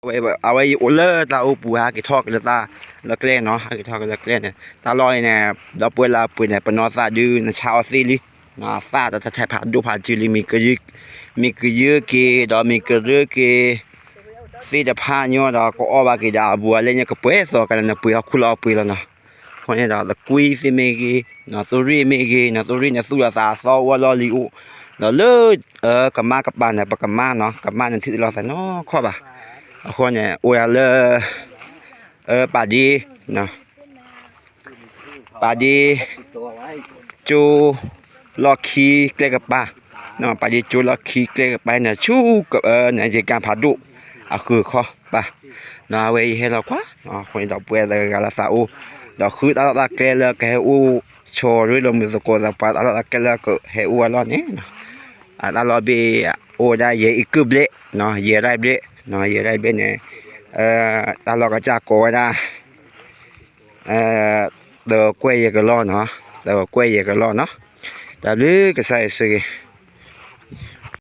အဝဲအံၤအိၣ်လၢတၢ်အိၣ်ပူၤ ဟးက့ၤထီၣ်က့ၤလၢတၢ်လၢကျဲနီၤ, ဟးက့ၤထီၣ်က့ၤလၢကျဲန့ၣ် တၢ်လီၢ်အံၤန့ၣ် ဒီပုၢ်ဝဲၢ်လၢအပှ့ၤန့ၣ် ပနီၢ်သးဒုး နဆါအီၤသ့လံ, အသၣ်တၢ်ထဲဖးဒိၣ်ဖးစုလံ, မ့ၢ်ကယၢက့ၤ ဒီးမ့ၢ်ကရၢက့ၤ သ့ၣ်တဖၣ်ညီဒီး ကအီၣ်ဘၣ်က့ၤဒီးအဘူးအလဲညါ ကပှဲၤသီကန့ၣ် နပှ့ၤဟီၣ်ခိၣ်လီၤအပှ့ၤလီၤနီၤ. အဃိန့ၣ်ဒီး သကွံသ့ၣ်မ့ၢ်ဂ့ၤ, နီၢ်သိရ့ၣ်မ့ၢ်ဂ့ၤ, နီၢ်သိရ့ၣ်န့ၣ် သူၣ်လီၤသးအသီအိၣ်အလီၢ်လံၤအိၣ်, ဒီးလၢ ကမါကပၤန့ၣ် ပကမါနီၤ, ကမါန့ၣ်ထံၣ်တလီၤသးနီၢ်ခီဘၣ်. အဃိန့ၣ် အိၣ်ဒၣ်လၢ ပာ်ဒ့ ပာ်ဒ့ ကၠိ လီၢ်ခံကျဲကပၤ, ပာ်ဒ့ကၠိလီၢ်ခံကျဲကပၤန့ၣ် ဆူ နယကၤဖးဒိၣ် အဃုာ်ခီပၤ, အဝဲအံၤဟဲလီၤကွၢ်, အဃိန့ၣ်ဒီးပဝဲတဂၤလၢသးအိၣ်, ဒီးဃုတၢ်လီၢ်တၢ်ကျဲလၢကဟဲအိၣ်ဆိးရ့လိာ်မုာ်သကိးသးပှၤ တၢ်လီၢ်တၢ်ကျဲလၢကဟဲအိၣ်အလီၢ်န့ၣ်, အတၢ်လီၢ်ဘ့ၣ် အိၣ်ဝဲဒၣ်ယဲၢ်အံၤကုၢ်ဘျဲၣ်, ယဲၢ်ဒၣ်ဘျဲၣ်, ယဲၢ်ဒၣ်ဘျဲၣ်န့ၣ် တၢ်လီၢ်ကစၢ်ကိးဝဲဒၣ် တကွဲၢ်ယဲၢ်ကလီၢ်နီၤ, တကွဲၢ်ယဲၢ်ကလီၢ်နီၤ, တၢ်ဘျုးကစၢ်ယ့ၣ်ၡူးခရံာ်